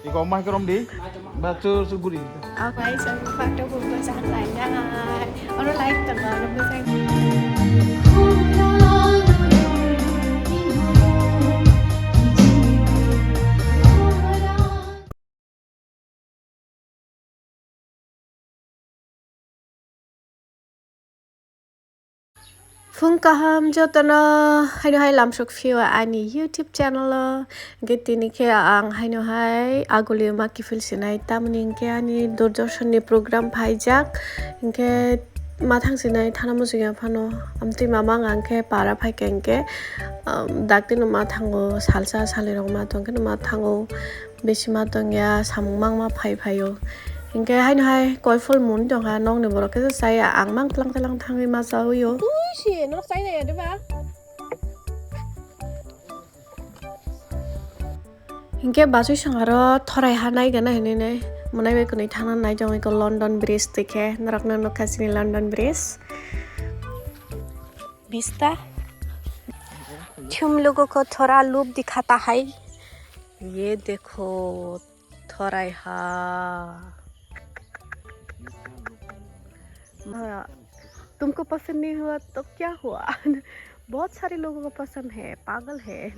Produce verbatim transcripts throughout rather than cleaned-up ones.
Iko mai korom di. Ba chu chu guri. Apai sa photo ko ko sa lai na. Oro like to ba ro ko sa. Phung kaham jotono, haino hai lamsok phio ani YouTube channel o. Hingke tini khe ang haino hai aguli ma kiphil sinai, tamoni hingke ani Doordarshan ni program phaijak. Hingke ma thang sinai thana muchung ya phano, amtwi mama ang khe para phaikha hingke, um, dakti no ma thango, salsa salnwi rok ma tongkhe no ma thango. Bisi ma tongya, samung mangma phai phaio. Hingke haino hai koiphol muni tongkha, nokni borok khe chaya, ang mang tlang tlang thangwi ma chaui o. Tui si, norok chaina ya, diba? Hingke bachoi song aro thorai ha nai gana hinui nai, mwnai bai kwnui thangna nai jongoi ko London Bridge twi khe, norok no nukha chini London Bridge. Bista. तुम लोगों को थोड़ा लुक दिखाता है। ये देखो, थोड़ा है। हाँ, तुमको पसंद नहीं हुआ तो क्या हुआ? बहुत सारे लोगों को पसंद है, पागल है।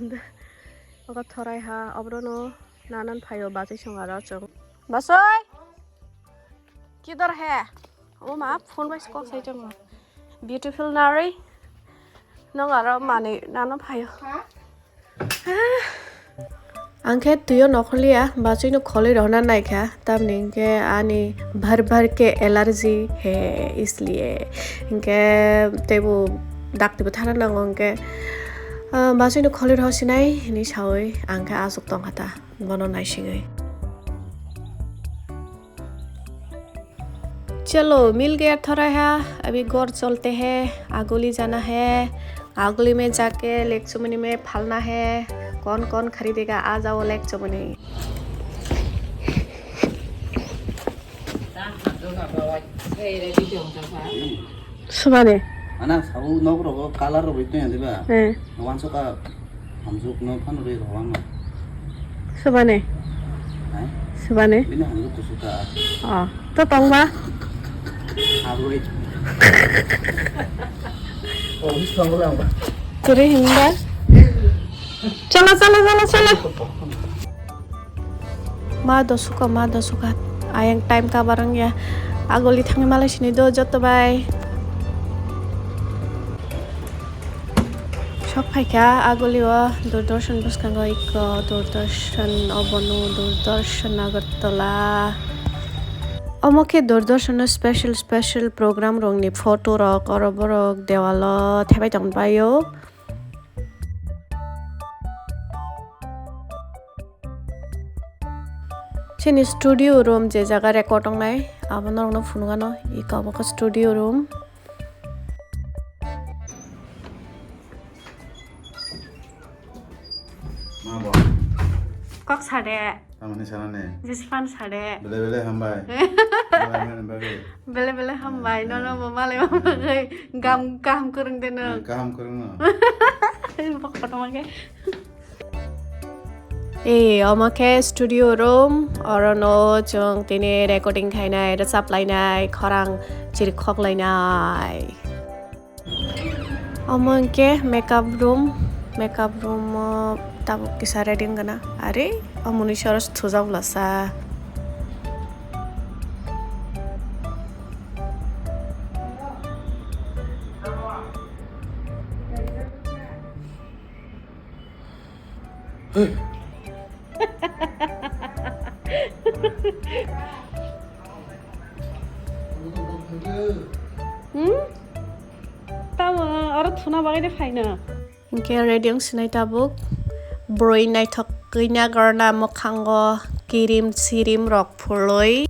Ogo thorai ha, obrono nanan phaio bachoi song aro chwng. Bachoi! Kidor hai? O ma, phone bai kok sai tongo. Beautiful nari. Nong aro manwi nano phaio. Ang khe twiyo nokhorliya, bachwino kholwi rohorna naikha, tamni hwnkhe ani bhar bhar ke allergy hai isliye. Hwnkhe teibo daktibo thana nango hwnkhe, ah, bachwino kholwi rohorsinai hinwi sawi ang khe aswk tongkha ta, bono naisingwi. चलो, मिल गया थोड़ा है, अभी घर चलते हैं, आगोली जाना है। आगोली में जाके लेक चुमनी में फलना है। कौन कौन खरीदेगा, आ जाओ लेक चुमनी। Subani. Ana sabu nok rogo color rogo itu yang tiba. Eh. Wan suka hamjuk no phan roi rogo ano. Subani. Hai? Subani. Bini hamjuk kusuka. Oh, to tongba. Aboi. Oh, ini suka ngurang ba. Kuri himba. Chala, chala, chala, chala. Ma dosuka, ma dosuka. Ayang time kabar wngya. Agoli thangwi malai sini do joto bai. Sok phaikha agoli o Doordarshan bwskango ikko Doordarshan obono Doordarshan Agartala. Omo khe Doordarshan o special special program rokni photo rok oro borok dewalo thebai tongbaio. Chini studio room je jaga record wngnai, abo norokno phunukgano, iko abo khe studio room. Ma bo. Kok sade. Tamoni sanani. Jispan sade. Bele bele hambai. Malai mani bagwi. Bele bele hambai. Eh, nono eh. Bo malai bagwi. Gam kaham kurung de no. Eh, kaham kurung no. Bok kotorma khe. Eh, omo khe studio room. Orono chwng tini recording khainai, rwchap lainai, khorang chirikhok lainai. Omo hwnkhe makeup room, makeup room o tabuk kisa ready wngkha na. Are, omo ni soro thujak bwlasa. Hmm? Tamo oro thuna bagwi de phaina. Hingke ready wng sinai tabuk. Boroi naithok kwi nagarna mwkhango kirim sirim rok phulwi.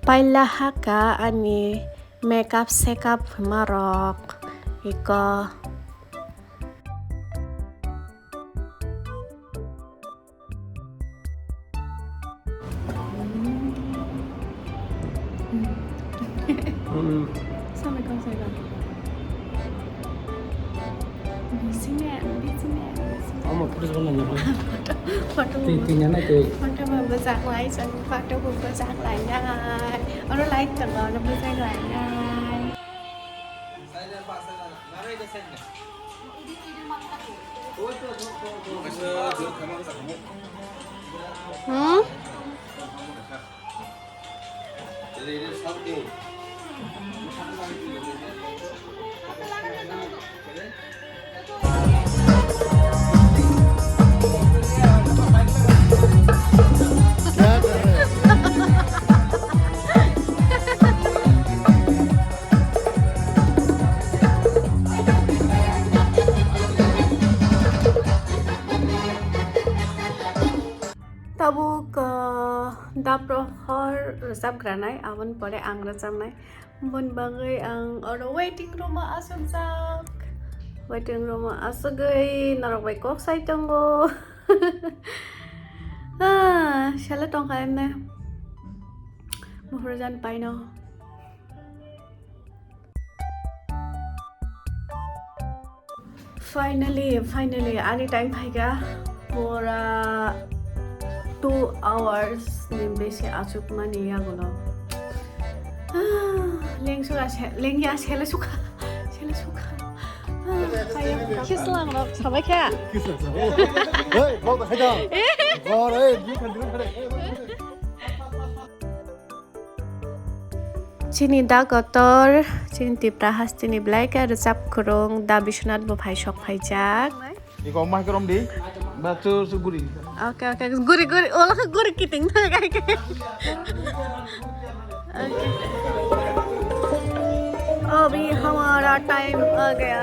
Paila haka ani makeup sekap hwnmarok iko. Sampai kau saya kan. Sini, di sini. Omo photo sekolah ni. Photo, photo. Ti, ti nyana ke. Photo bo bwchak lai, chwng photo bo bwchak lai nai. Oro light tongo, oro bwchak lai nai. Hmm? Tabuk, ah, da prohor rwchapgranai, aboni pore ang rwchapnai. Boni bagwi ang oro waiting room o asukjak. Waiting room o asugwi norok bai kok sai tongo. Ah, sele tongkha emne. Muhurjan paino. Finally, finally, ani time phaikha. Pura two hours ni besi achukmani yagulo. Ah, lengsuka se-, lengya sele sukha, sele sukha. Ah, kaya. Kiss lang rok sabai kha. Kiss lang sabai. Hey, vlog da khaida. Eh. Vlog, hey, vlog khaida. Chini da kotor, chini Tipra hasteni belai khe rwchap kwrwng da Biswanath bo phai sok phaijak. Iko mai krom di, ba chu chu guri. Okay, okay, guri, guri, ola khe guri kiting thang kai khe. Okay. अभी हमारा टाइम आ गया।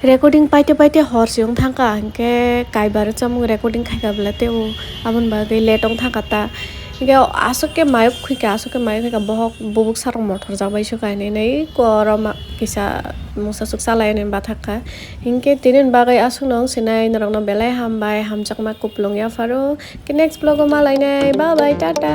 Recording paite paite hor se wng thangkha, hinkhe kaibar chamung recording khaikha bwle teibo aboni bagwi late wng thangkha ta. Hinkhe aswk khe mayok khuikha, aswk khe mayok khuikha, bohok bubuk sarok mothor jak bai sukha hinwi nai eko oro ma kisa mungsa suk chalai hinwi bathakha. Hinkhe tinini bagwi aswkno wng sinai norokno belai hambai, hamjakma kupulung yapharo. Khe next vlog o malainai, bye bye, tata.